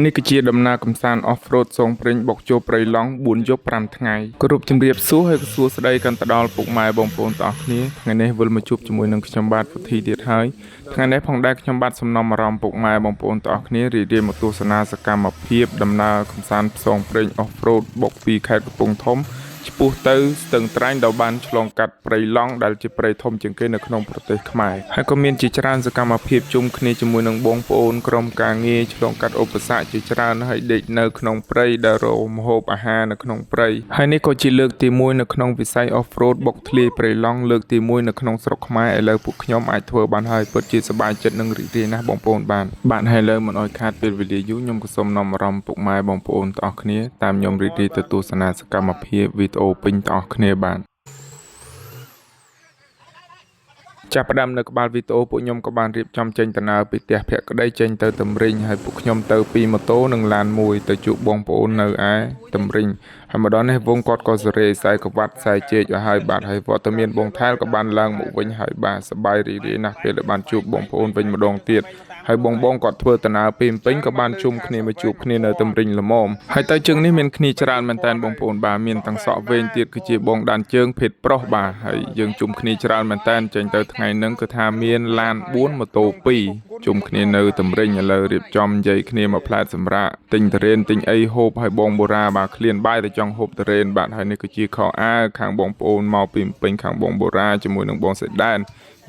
នេះគឺជាដំណើរកម្សាន្ត off-road សងព្រេងបុកចូលព្រៃឡង់4យប់5ថ្ងៃគោរពជំរាបសួរហើយក៏សួស្តីកាន់ទៅដល់ពុកម៉ែបងប្អូនទាំងអស់គ្នាថ្ងៃនេះវិលមកជួបជាមួយនឹងខ្ញុំបាទពុទ្ធីទៀតហើយថ្ងៃនេះផងដែរខ្ញុំបាទសំណុំអារម្មណ៍ពុកម៉ែបងប្អូនទាំងអស់គ្នារីករាយមកទស្សនាសកម្មភាពដំណើរកម្សាន្តផ្សងព្រេង off-road បុកពីខេត្តកំពង់ធំឆ្ពោះទៅស្ទឹងត្រែងដោយបានឆ្លងកាត់ព្រៃឡង់ដែលជាព្រៃធំជាងគេនៅក្នុងប្រទេសខ្មែរហើយក៏មានជាច្រើនសកម្មភាពជុំគ្នាជាមួយនឹងបងប្អូនក្រុមការងារឆ្លងកាត់ឧបសគ្គជាច្រើនហើយដេកនៅក្នុងព្រៃដែលរកម្ហូបអាហារនៅក្នុងព្រៃហើយនេះក៏ជាលើកទី1នៅក្នុងវិស័យ off-road បុកធ្លាយព្រៃឡង់លើកទី1នៅក្នុងស្រុកខ្មែរឥឡូវពួកខ្ញុំអាចធ្វើបានហើយពិតជាសប្បាយចិត្តនិងរីករាយណាស់បងប្អូនបានបាទហើយឥឡូវមិនអោយខាតពេលវេលាយូរខ្ញុំក៏សូមនាំអារម្មណ៍ពុកម៉ែបងប្អូនទាំងអស់គ្នាតាមខ្ញុំរីករាយទៅទស្សនាសកម្មភាពវីដេអូពេញទាំងអស់គ្នាបាទ ចាប់ផ្ដើមនៅក្បាលវីដេអូពួកខ្ញុំក៏បានរៀបចំចេញដំណើរពីផ្ទះភក្តីចេញទៅតម្រិញហើយពួកខ្ញុំទៅពីម៉ូតូនិងឡានមួយទៅជួបបងប្អូននៅឯតម្រិញហើយមកដល់នេះវងគាត់ក៏សេរីខ្សែក្រវ៉ាត់ខ្សែជែកឲ្យហើយបាទហើយវត្តមានបងថែលក៏បានឡើងមកវិញហើយបាទសប្បាយរីករាយណាស់ពេលដែលបានជួបបងប្អូនវិញម្ដងទៀតហើយបងបងគាត់ធ្វើដំណើរពីភ្នំពេញក៏បានជុំគ្នាមកជួបគ្នានៅតម្រិញល្មមហើយទៅជើងនេះមានគ្នាច្រើនមែនតើបងប្អូនបាទមានទាំងសក់វែងទៀតគឺជាបងដានជើងភេទប្រុសបាទហើយយើងជុំគ្នាច្រើនមែនតើចេញទៅថ្ងៃហ្នឹងគឺថាមានឡាន4ម៉ូតូ2ជុំគ្នានៅតម្រិញឥឡូវរៀបចំនិយាយគ្នាមកផ្លែតសម្រាប់ទិញតរេនទិញអីហូបហើយបងបូរ៉ាបាទឃ្លានបាយតែចង់ហូបតរេនបាទហើយនេះគឺជាខោអាវខាងបងប្អូនមកពីភ្នំពេញខាងបងបូរ៉ាជាមួយនឹងបងសេដែន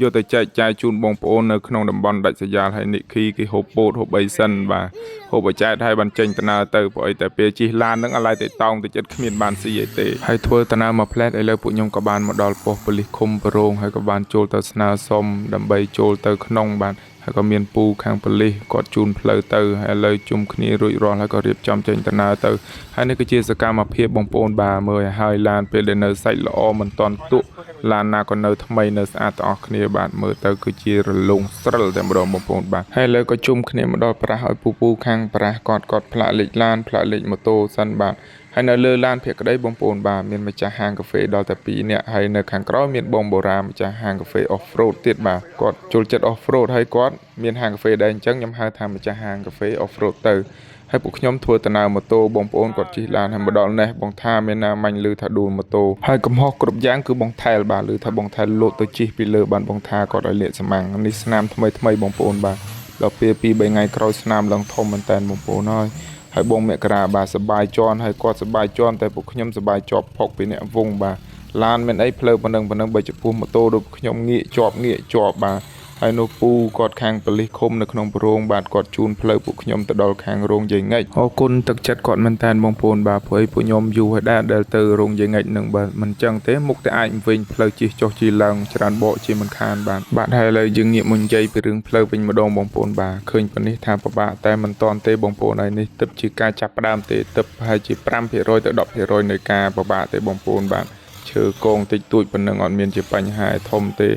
យកទៅចែកចាយជូនបងប្អូននៅក្នុងតំបន់ដាច់ស្រយាលហើយនិគីគេហូបពោតហូបអីសិនបាទហូបឲ្យចែកហើយបានចេញដំណើរទៅព្រោះអីតែពេលជិះឡានហ្នឹងអាឡ័យតែតោងទៅចិត្តគ្មានបានស៊ីអីទេហើយធ្វើដំណើរមកផ្លែតឥឡូវពួកខ្ញុំក៏បានមកដល់ប៉ុស្តិ៍ប៉ូលីសឃុំប្រងហើយក៏បានចូលទៅស្នើសុំដើម្បីចូលទៅក្នុងបាទហើយក៏មានពូខាងប៉ូលីសគាត់ជូនផ្លូវទៅហើយឥឡូវជុំគ្នារួចរាល់ហើយក៏រៀបចំចេញដំណើរទៅហើយនេះគឺជាសកម្មភាពបងប្អូនបាទមើលឲ្យហើយឡានពេលដែលនៅសាច់ល្អមិនតន់ទក់ឡានណាក៏នៅថ្មីនៅស្អាតទាំងអស់គ្នាបាទមើលទៅគឺជារលងស្រិលតែម្ដងបងប្អូនបាទហើយឥឡូវក៏ជុំគ្នាមកដល់ប្រាស់ឲ្យពូពូខាងប្រាស់គាត់គាត់ផ្លាកលេខឡានផ្លាកលេខម៉ូតូសិនបាទហើយនៅលើឡានភក្តីបងប្អូនបាទមានម្ចាស់ហាងកាហ្វេដល់តែ2នាក់ហើយនៅខាងក្រោយមានបងបូរ៉ាម្ចាស់ហាងកាហ្វេ off road ទៀតបាទគាត់ចូលចិត្ត off road ហើយគាត់មានហាងកាហ្វេដែរអញ្ចឹងខ្ញុំហៅថាម្ចាស់ហាងកាហ្វេ off road ទៅហើយពួកខ្ញុំធ្វើដំណើរម៉ូតូបងប្អូនគាត់ជិះឡានហើយមកដល់នេះបងថាមានណាមាញ់ឮថាដួលម៉ូតូហើយកំហុសគ្រប់យ៉ាងគឺបងថែលបាទឮថាបងថែលលោតទៅជិះពីលើបានបងថាគាត់ឲ្យលាកសម្ាំងនេះស្នាមថ្មីថ្មីបងប្អូនបាទដល់ពេល2 3ថ្ងៃក្រោយស្នាមឡើងធំមែនតើបងប្អូនហើយហើយបងមករាបាទសបាយជន់ហើយគាត់សបាយជន់តែពួកខ្ញុំសបាយជាប់ផុកពីអ្នកវងបាទឡានមានអីផ្លូវប៉ុណ្ណឹងប៉ុណ្ណឹងបើចំពោះម៉ូតូដូចខ្ញុំងាកជាប់ងាកជាប់បាទហើយនោះពូគាត់ខាងប៉ូលីសឃុំនៅក្នុងប្រងបាទគាត់ជូនផ្លូវពួកខ្ញុំទៅដល់ខាងរោងយាយងិចអរគុណទឹកចិត្តគាត់មែនតើបងប្អូនបាទព្រោះអីពួកខ្ញុំយូរហើយដែរដែលទៅរោងយាយងិចនឹងបើមិនចឹងទេមុខតែអាចវិញផ្លូវជិះចុះជិះឡើងច្រើនបកជាមិនខានបាទបាទហើយឥឡូវយើងងាកមកនិយាយពីរឿងផ្លូវវិញម្ដងបងប្អូនបាទឃើញប៉ុណ្នេះថាពិបាកតែមិនតាន់ទេបងប្អូនហើយនេះទឹកជាការចាប់ផ្ដើមទេទឹកប្រហែលជា5%ទៅ10%នៃការពិបាកទេបងប្អូនបាទឈើកងតិចតួចប៉ុណ្ណឹងអត់មានជាបញ្ហាធំទេ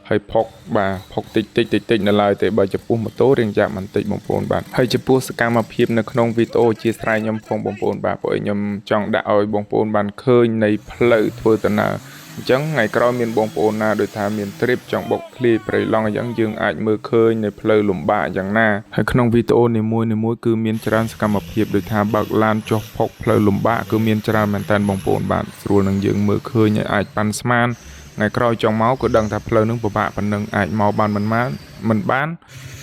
ហើយផុកបាទផុកតិចតិចតិចតិចនៅឡើយទេបើចំពោះម៉ូតូរៀងយ៉ាប់បន្តិចបងប្អូនបាទហើយចំពោះសកម្មភាពនៅក្នុងវីដេអូជាស្រ័យខ្ញុំផងបងប្អូនបាទព្រោះខ្ញុំចង់ដាក់ឲ្យបងប្អូនបានឃើញនៃផ្លូវធ្វើដំណើរអញ្ចឹងថ្ងៃក្រោយមានបងប្អូនណាដូចថាមាន trip ចង់បុកធ្លាយព្រៃឡង់អញ្ចឹងយើងអាចមើលឃើញនៅផ្លូវលំបាកយ៉ាងណាហើយក្នុងវីដេអូនីមួយៗគឺមានច្រើនសកម្មភាពដូចថាបើកឡានចុះផុកផ្លូវលំបាកគឺមានច្រើនមែនតើបងប្អូនបាទស្រួលនឹងយើងមើលឃើញឲ្យអាចប៉ាន់ស្មានថ្ងៃក្រោយចង់មកក៏ដឹងថាផ្លូវនឹងពិបាកប៉ុណ្ណឹងអាចមកបានមិនបានមិនបាន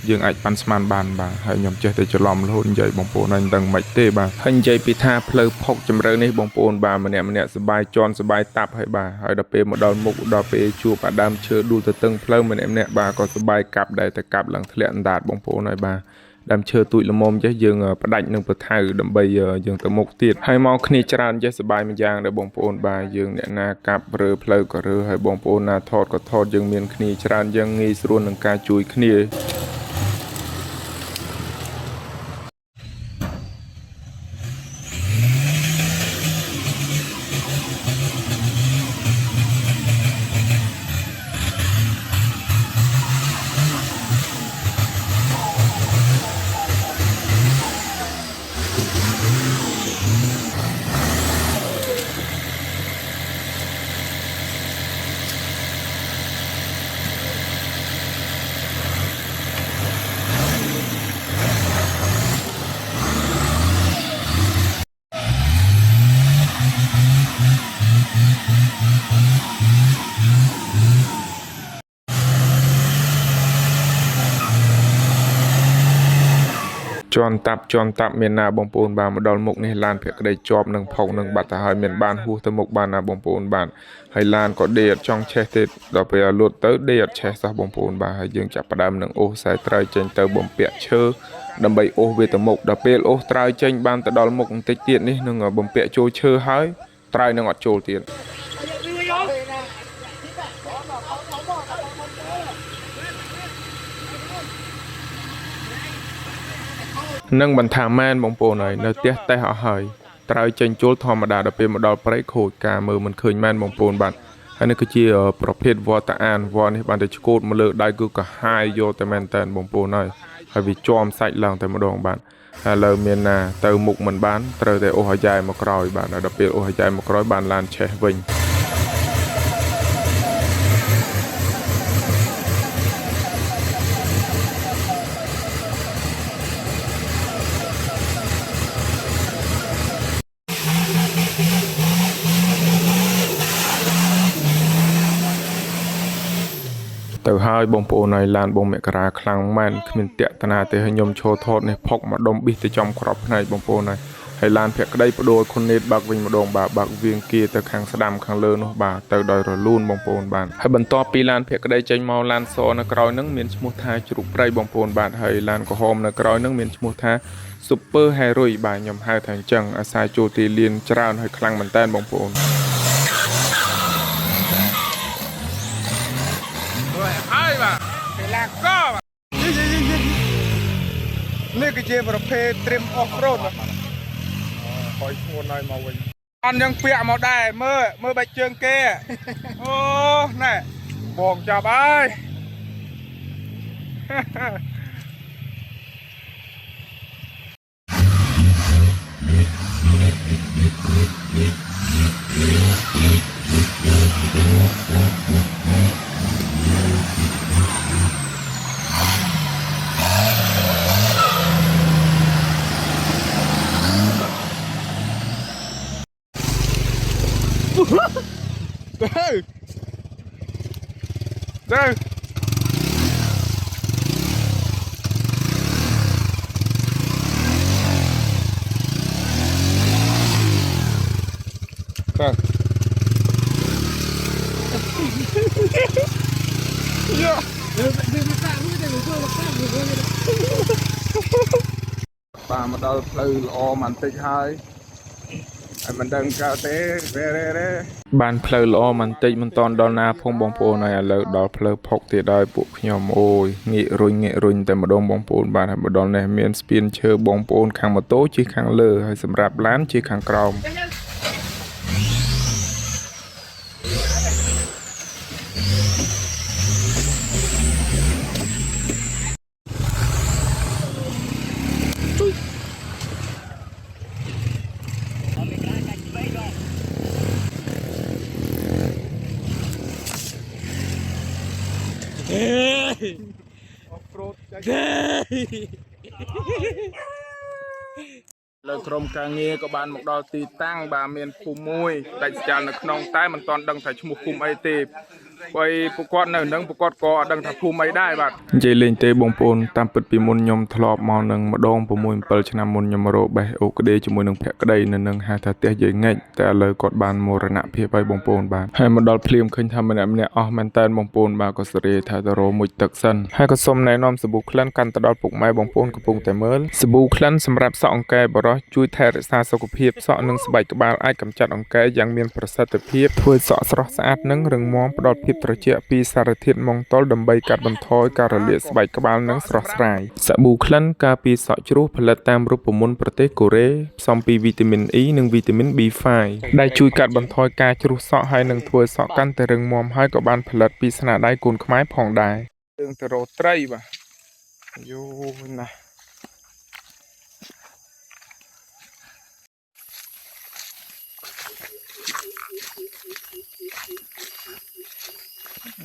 យើងអាចប៉ាន់ស្មានបានបាទហើយខ្ញុំចេះតែច្រឡំរហូតនិយាយបងប្អូនឲ្យមិនដឹងមិនទេបាទហើយនិយាយពីថាផ្លូវផុកជម្រៅនេះបងប្អូនបាទម្នាក់ម្នាក់សបាយជន់សបាយតាប់ហើយបាទហើយដល់ពេលមកដល់មុខដល់ពេលជួបអាដើមឈើដួលទៅតឹងផ្លូវម្នាក់ម្នាក់បាទក៏សបាយកាប់ដែរតែកាប់ឡើងធ្លាក់អណ្ដាតបងប្អូនហើយបាទដើមឈើទូចល្មមចេះយើងផ្ដាច់នឹងពថៅដើម្បីយើងទៅមុខទៀតហើយមកគ្នាច្រើនចេះសបាយមួយយ៉ាងដែរបងប្អូនបាទយើងអ្នកណាកាប់រើផ្លូវក៏រើហើយបងប្អូនណាថតក៏ថតយើងមានគ្នាច្រើនយើងងាយស្រួលនឹងការជួយគ្នា ជាន់តាប់ជាន់តាប់មានណាបងប្អូនបាទមកដល់មុខនេះឡានភក្តីជាប់នឹងផុកនឹងបាត់ទៅហើយមានបានហួសទៅមុខបានណាបងប្អូនបាទហើយឡានក៏ដេកអត់ចង់ឆេះទេដល់ពេលឲ្យលួតទៅដេកអត់ឆេះសោះបងប្អូនបាទហើយយើងចាប់ផ្ដើមនឹងអូសខ្សែត្រើយចេញទៅបំពាក់ឈើដើម្បីអូសវាទៅមុខដល់ពេលអូសត្រើយចេញបានទៅដល់មុខបន្តិចទៀតនេះនឹងបំពាក់ចូលឈើហើយត្រើយនឹងអត់ចូលទៀត នឹងបន្ថាមែនបងប្អូនហើយនៅផ្ទះតេះអស់ហើយត្រូវចេញជុលធម្មតាដល់ពេលមកដល់ព្រៃខូចការមើលមិនឃើញមែនបងប្អូនបាទហើយនេះគឺជាប្រភេទវត្តតាអានវត្តនេះបានតែឆ្កូតមកលើដៃគឺកាហាយយកតែមែនតើបងប្អូនហើយហើយវាជាំសាច់ឡើងតែម្ដងបាទហើយឥឡូវមានណាទៅមុខមិនបានត្រូវតែអូសអាយ៉ែមកក្រោយបាទហើយដល់ពេលអូសអាយ៉ែមកក្រោយបានឡានឆេះវិញ ទៅហើយបងប្អូនហើយឡានបងមករាខ្លាំងមែនគ្មានតាក់តាណាទេហើយខ្ញុំឈរថតនេះផុកមកដុំប៊ីសទៅចំក្របភ្នែកបងប្អូនហើយហើយឡានភក្តីបដូរខុននេតបើកវិញម្ដងបាទបើកវៀងគៀទៅខាងស្ដាំខាងលើនោះបាទទៅដោយរលូនបងប្អូនបាទហើយបន្ទាប់ពីឡានភក្តីចេញមកឡានសនៅក្រោយនឹងមានឈ្មោះថាជ្រូកព្រៃបងប្អូនបាទហើយឡានក្រហមនៅក្រោយនឹងមានឈ្មោះថា Super Hero បាទខ្ញុំហៅថាអញ្ចឹងអាសាយចូលទីលានច្រើនហើយខ្លាំងមែនតើបងប្អូន ហើយបាទកីឡាករបាទ នេះគឺជាប្រភេទត្រៀម off road ខอยធ្ងន់ហើយមកវិញអត់ยังពាក់មកដែរមើលមើលបែកជើងគេអូណែបងចាប់ហើយ ទៅទៅទៅយកបាទមកដល់ផ្លូវល្អបន្តិចហើយហើយមិនដឹងកើតទេរេរេរេ បានផ្លូវល្អបន្តិចមិនតន់ដល់ណាផងបងប្អូនហើយឥឡូវដល់ផ្លូវផុកទៀតហើយពួកខ្ញុំអូយងាករុញងាករុញតែម្ដងបងប្អូនបាទហើយមកដល់នេះមានស្ពានឈើបងប្អូនខាងម៉ូតូជិះខាងលើហើយសម្រាប់ឡានជិះខាងក្រោម លើក្រុមការងារក៏បានមកដល់ទីតាំងបាទមានភូមិមួយដាច់ស្រយាលនៅក្នុងតែមិនទាន់ដឹងថាឈ្មោះភូមិអីទេព្រោះអីពួកគាត់នៅនឹងពួកគាត់ក៏អត់ដឹងថាភូមិអីដែរបាទ និយាយលេងទេបងប្អូនតាមពិតពីមុនខ្ញុំធ្លាប់មកនឹងម្ដង6 7ឆ្នាំមុនខ្ញុំមករកបេះអូក្ដេជាមួយនឹងភក្តីនៅនឹងហៅថាផ្ទះយាយងិចតែឥឡូវគាត់បានមរណភាពហើយបងប្អូនបាទហើយមកដល់ភ្លាមឃើញថាម្នាក់ម្នាក់អស់មែនតើបងប្អូនបាទក៏សេរីថាទៅរកមុជទឹកសិនហើយក៏សូមណែនាំសាប៊ូក្លិនកាន់ទៅដល់ពុកម៉ែបងប្អូនកំពុងតែមើលសាប៊ូក្លិនសម្រាប់សក់អង្កែបរោះជួយថែរក្សាសុខភាពសក់និងស្បែកក្បាលអាចកម្ចាត់អង្កែយ៉ាងមានប្រសិទ្ធភាពធ្វើឲ្យសក់ស្រស់ស្អាតនិងរឹងមាំផ្ដល់ភាពត្រជាក់ពីសារធាតុម៉ុងតុលដើម្បីកាត់បន្ថយការរលាកស្បែកក្បាលនិងស្រស់ស្រាយសាប៊ូក្លិនការពារសក់ជ្រុះផលិតតាមរូបមន្តប្រទេសកូរ៉េផ្សំពីវីតាមីន E និងវីតាមីន B5 ដែលជួយកាត់បន្ថយការជ្រុះសក់ហើយនិងធ្វើឲ្យសក់កាន់តែរឹងមាំហើយក៏បានផលិតពីស្នាដៃកូនខ្មែរផងដែរ យើងទៅរកត្រីបាទយោណាស់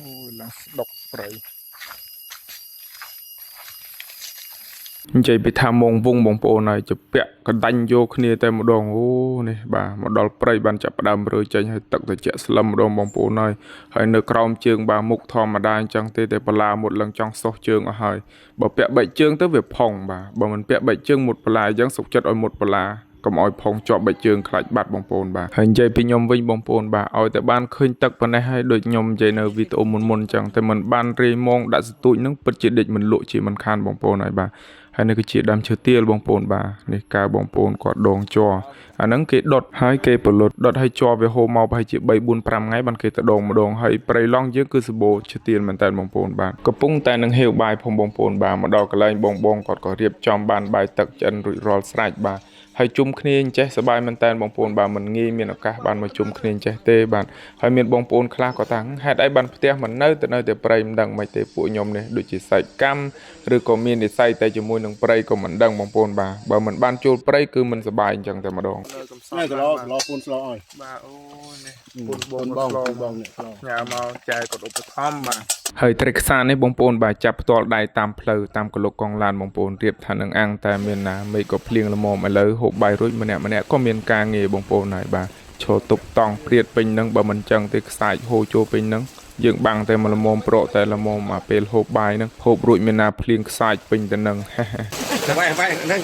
អូយឡើងស្ដុកព្រៃ និយាយពីថាមងវងបងប្អូនហើយជពាក់កដាញ់យកគ្នាតែម្ដងអូនេះបាទមកដល់ព្រៃបានចាប់ផ្ដើមរើចេញហើយទឹកត្រជាក់ស្លឹមម្ដងបងប្អូនហើយហើយនៅក្រោមជើងបាទមុខធម្មតាអញ្ចឹងទេតែបន្លាមុតឡើងចង់សុះជើងអស់ហើយបើពាក់បែកជើងទៅវាផុងបាទបើមិនពាក់បែកជើងមុតបន្លាអញ្ចឹងសុខចិត្តឲ្យមុតបន្លាកុំឲ្យផុងជាប់បែកជើងខ្លាចបាត់បងប្អូនបាទហើយនិយាយពីខ្ញុំវិញបងប្អូនបាទឲ្យតែបានឃើញទឹកប៉ុណ្ណេះហើយដូចខ្ញុំនិយាយនៅវីដេអូមុនមុនអញ្ចឹងតែមិនបានរាយមងដាក់សទូចនឹងពិតជាដេកមិនលក់ជាមិនខានបងប្អូនហើយបាទហើយនេះគឺជាដើមឈើទាលបងប្អូនបាទនេះកើបងប្អូនគាត់ដងជ័រអាហ្នឹងគេដុតហើយគេផលិតដុតឲ្យជ័រវាហូរមកប្រហែលជា3 4 5ថ្ងៃបានគេទៅដងម្ដងហើយព្រៃឡង់យើងគឺសម្បូរឈើទាលមែនតើបងប្អូនបាទកំពុងតែនឹងហេវបាយផងបងប្អូនបាទមកដល់កន្លែងបងបងគាត់ក៏រៀបចំបានបាយទឹកឆ្អិនរួចរាល់ស្រេចបាទហើយជុំគ្នាអញ្ចេះសប្បាយមែនតើបងប្អូនបាទមិនងាយមានឱកាសបានមកជុំគ្នាអញ្ចេះទេបាទហើយមានបងប្អូនខ្លះក៏ថាហេតុអីបានផ្ទះមិននៅទៅនៅតែព្រៃមិនដឹងមិនទេពួកខ្ញុំនេះដូចជាសាច់កម្មឬក៏មាននិស័យតែជាមួយនឹងព្រៃក៏មិនដឹងបងប្អូនបាទបើមិនបានចូលព្រៃគឺមិនសប្បាយអញ្ចឹងតែម្ដង នេះស្លោស្លោពូនស្លោអើយ បាទអូនេះពូនបង បង ស្លោ បងនេះស្លោ ញ៉ាំមកចែកគាត់ឧបត្ថម្ភបាទ ហើយត្រីខ្សានេះបងប្អូនបាទចាប់ផ្ទាល់ដៃតាមផ្លូវតាមកលុកកងឡានបងប្អូនរៀបថានឹងអាំងតែមានណាមេឃក៏ភ្លៀងល្មមឥឡូវហូបបាយរួចម្នាក់ម្នាក់ក៏មានការងារបងប្អូនហើយបាទឈរទប់តង់ព្រាតពេញនឹងបើមិនចឹងទេខ្សាច់ហូរចូលពេញនឹងយើងបាំងតែមួយល្មមប្រក់តែល្មមអាពេលហូបបាយនឹងហូបរួចមានណាភ្លៀងខ្សាច់ពេញទៅនឹង បាយបាយហ្នឹង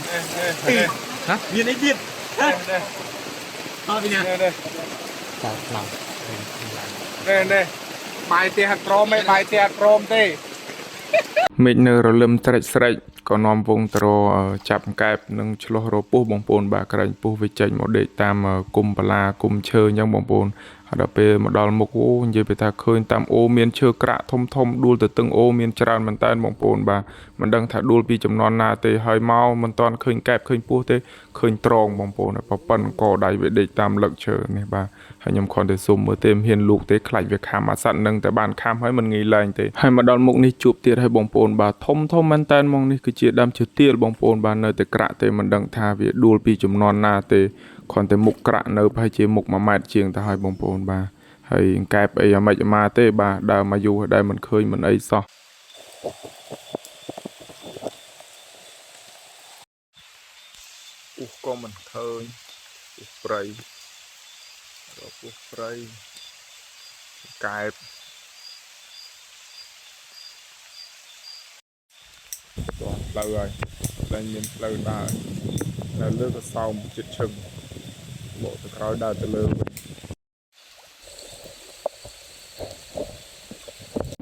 មានអីទៀតអត់ពីណា នេះនេះបាយផ្ទះអត់ព្រមទេបាយផ្ទះអត់ព្រមទេ មេឃនៅរលឹមត្រិចស្រេចក៏នាំវងទៅរកចាប់កែបនិងឆ្លោះរកពស់បងប្អូនបាទក្រែងពស់វាចេញមកដេកតាមគុំបន្លាគុំឈើអញ្ចឹងបងប្អូនហើយដល់ពេលមកដល់មុខអូនិយាយពីថាឃើញតាមអូមានឈើក្រាក់ធំធំដួលទៅទឹងអូមានច្រើនមែនតើបងប្អូនបាទមិនដឹងថាដួលពីចំនួនណាទេហើយមកមិនទាន់ឃើញកែបឃើញពស់ទេឃើញត្រងបងប្អូនហើយប៉ប៉ិនកដៃវាដេកតាមលឹកឈើនេះបាទហើយខ្ញុំគ្រាន់តែសុំមើលទេមិនហ៊ានលូកទេខ្លាចវាខាំអាសត្វនឹងតែបានខាំហើយមិនងាយលែងទេហើយមកដល់មុខនេះជួបទៀតហើយបងប្អូនបាទធំធំមែនតើហ្មងនេះគឺជាដើមឈើទាលបងប្អូនបាទនៅតែក្រាក់ទេមិនដឹងថាវាដួលពីចំនួនណាទេគ្រាន់តែមុខក្រាក់នៅប្រហែលជាមុខ1ម៉ែត្រជាងទៅហើយបងប្អូនបាទហើយកែបអីអាម៉េចអាម៉ាទេបាទដើរមកយូរហើយដែលមិនឃើញមិនអីសោះ ពស់ក៏មិនឃើញពស់ព្រៃរកពស់ព្រៃកែប តោះផ្លូវហើយតែមានផ្លូវដើរនៅលើក៏សោមចិត្តឈឹងបកទៅក្រោយដើរទៅលើវិញ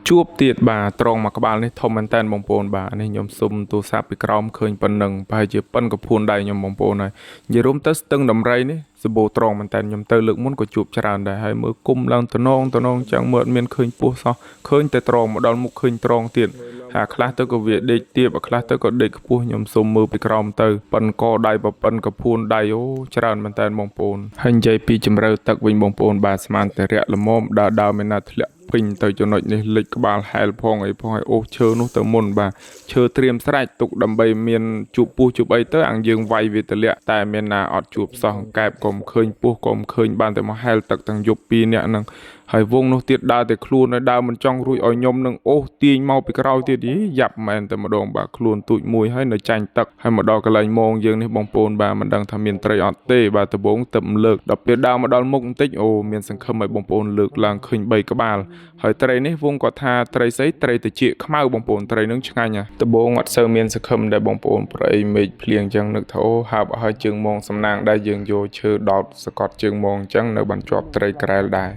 ជួបទៀតបាទត្រង់មកក្បាលនេះធំមែនតើបងប្អូនបាទនេះខ្ញុំសុំទូរស័ព្ទពីក្រោមឃើញប៉ុណ្ណឹងប្រហែលជាប៉ុនកភួនដៃខ្ញុំបងប្អូនហើយនិយាយរួមទៅស្ទឹងដំរីនេះសម្បូរត្រង់មែនតើខ្ញុំទៅលើកមុនក៏ជួបច្រើនដែរហើយមើលគុំឡើងតំណងតំណងចឹងមើលអត់មានឃើញពោះសោះឃើញតែត្រង់មកដល់មុខឃើញត្រង់ទៀតហើយខ្លះទៅក៏វាដេកទៀបអាខ្លះទៅក៏ដេកខ្ពស់ខ្ញុំសុំមើលពីក្រោមទៅប៉ុនកដៃប៉ុនកភួនដៃអូច្រើនមែនតើបងប្អូនហើយនិយាយពីជំរឿទឹកវិញបងប្អូនបាទស្មានតែរាក់ល្មមដើរដើរមានណាធ្លាក់ពេញទៅចំណុចនេះលិចក្បាលហែលផងអីផងឲ្យអូសឈើនោះទៅមុនបាទឈើត្រៀមស្រេចទុកដើម្បីមានជួបពស់ជួបអីទៅអាងយើងវាយវាទលាក់តែមានណាអត់ជួបសោះកែបក៏មិនឃើញពស់ក៏មិនឃើញបានតែមកហែលទឹកទាំងយប់ពីរនាក់ហ្នឹងហើយវងនោះទៀតដើរតែខ្លួនហើយដើរមិនចង់រួចឲ្យខ្ញុំនឹងអូសទាញមកពីក្រោយទៀតយីយ៉ាប់មែនតែម្ដងបាទខ្លួនទូចមួយហើយនៅចាញ់ទឹកហើយមកដល់កន្លែងមងយើងនេះបងប្អូនបាទមិនដឹងថាមានត្រីអត់ទេបាទដំបងទឹកលើកដល់ពេលដើរមកដល់មុខបន្តិចអូមានសង្ឃឹមឲ្យបងប្អូនលើកឡើងឃើញ3ក្បាលហើយត្រីនេះវងគាត់ថាត្រីស្អីត្រីតិចខ្មៅបងប្អូនត្រីនឹងឆ្ងាញ់ណាស់ដំបងអត់សូវមានសង្ឃឹមដែរបងប្អូនប្រអីមេឃភ្លៀងចឹងនឹកថាអូហើបឲ្យជើងមងសំណាងដែរយើងយកឈើដោតសកត់ជើងមងចឹងនៅបានជាប់ត្រីក្រែលដែរ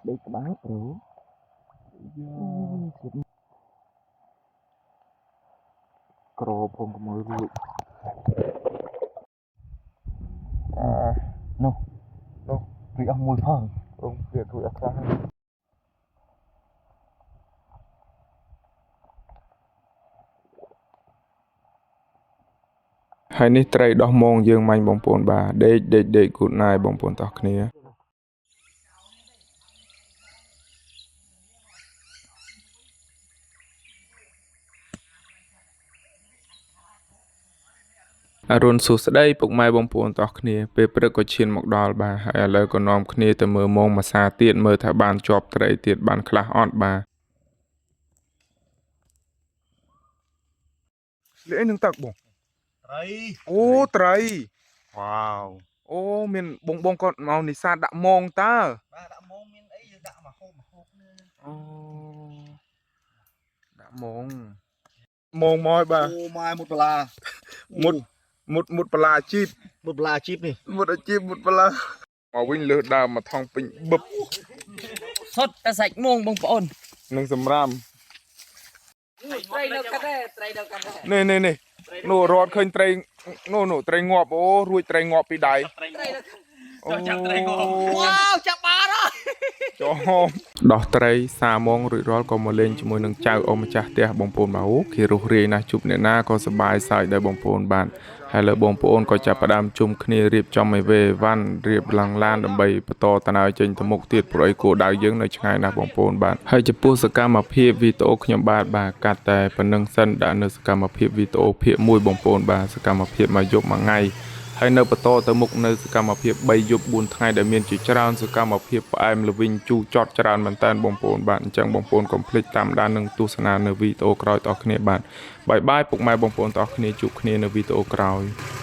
ដេកក្បាលប្រូ ក្រផងកុំឲ្យរួច នោះនោះរីអស់មួយផង រងព្រាតរួចអស់ខ្លះហើយ ហើយនេះត្រីដោះមងយើងមាញ់បងប្អូនបាទដេកដេកដេក good night បងប្អូនតោះគ្នាអរុណសួស្តីពុកម៉ែបងប្អូនតោះគ្នាពេលព្រឹកក៏ឈានមកដល់បាទហើយឥឡូវក៏នាំគ្នាទៅមើលមងមួយសាទៀតមើលថាបានជាប់ត្រីទៀតបានខ្លះអត់បាទ លីអីនឹងទឹកបង ត្រី អូត្រី វ៉ាវ អូមានបងបងគាត់មកនេសាទដាក់មងតើ បាទដាក់មងមានអីយើងដាក់មកហូបមកហូបនេះ អូដាក់មងមងមកហើយបាទ អូម៉ែមុតបន្លា មុតមុតមុតបន្លាអាជីព មុតបន្លាអាជីពនេះ មុតអាជីពមុតបន្លាមកវិញលើសដើមមកថងពេញបឹប សុទ្ធតែសាច់មងបងប្អូន នឹងសម្រាម ត្រីនៅកាត់ដែរត្រីនៅកាត់ដែរ នេះនេះនេះនោះរត់ឃើញត្រីនោះនោះត្រីងាប់អូរួចត្រីងាប់ពីដៃ ត្រីនៅ អូចាប់ត្រីងាប់ វ៉ាវចាប់បានហើយ ចំដោះត្រីសាមងរួចរាល់ក៏មកលេងជាមួយនឹងចៅអម្ចាស់ផ្ទះបងប្អូនបាទអូគេរស់រាយណាស់ជួបអ្នកណាក៏សប្បាយសើចដែរបងប្អូនបាទហើយលើបងប្អូនក៏ចាប់ផ្ដើមជុំគ្នារៀបចំអីវេវ៉ាន់រៀបឡើងឡានដើម្បីបន្តតណើចេញទៅមុខទៀតព្រោះអីគោលដៅយើងនៅឆ្ងាយណាស់បងប្អូនបាទហើយចំពោះសកម្មភាពវីដេអូខ្ញុំបាទបាទកាត់តែប៉ុណ្្នឹងសិនដាក់នៅសកម្មភាពវីដេអូភាគ1បងប្អូនបាទសកម្មភាពមួយយប់មួយថ្ងៃ ហើយនៅបន្តទៅមុខនៅសកម្មភាព3យប់4ថ្ងៃដែលមានជាច្រើនសកម្មភាពផ្អែមល្វីងជូរចត់ច្រើនមែនតើបងប្អូនបាទអញ្ចឹងបងប្អូនកុំភ្លេចតាមដាននិងទស្សនានៅវីដេអូក្រោយតអស់គ្នាបាទបាយបាយពុកម៉ែបងប្អូនតអស់គ្នាជួបគ្នានៅវីដេអូក្រោយ។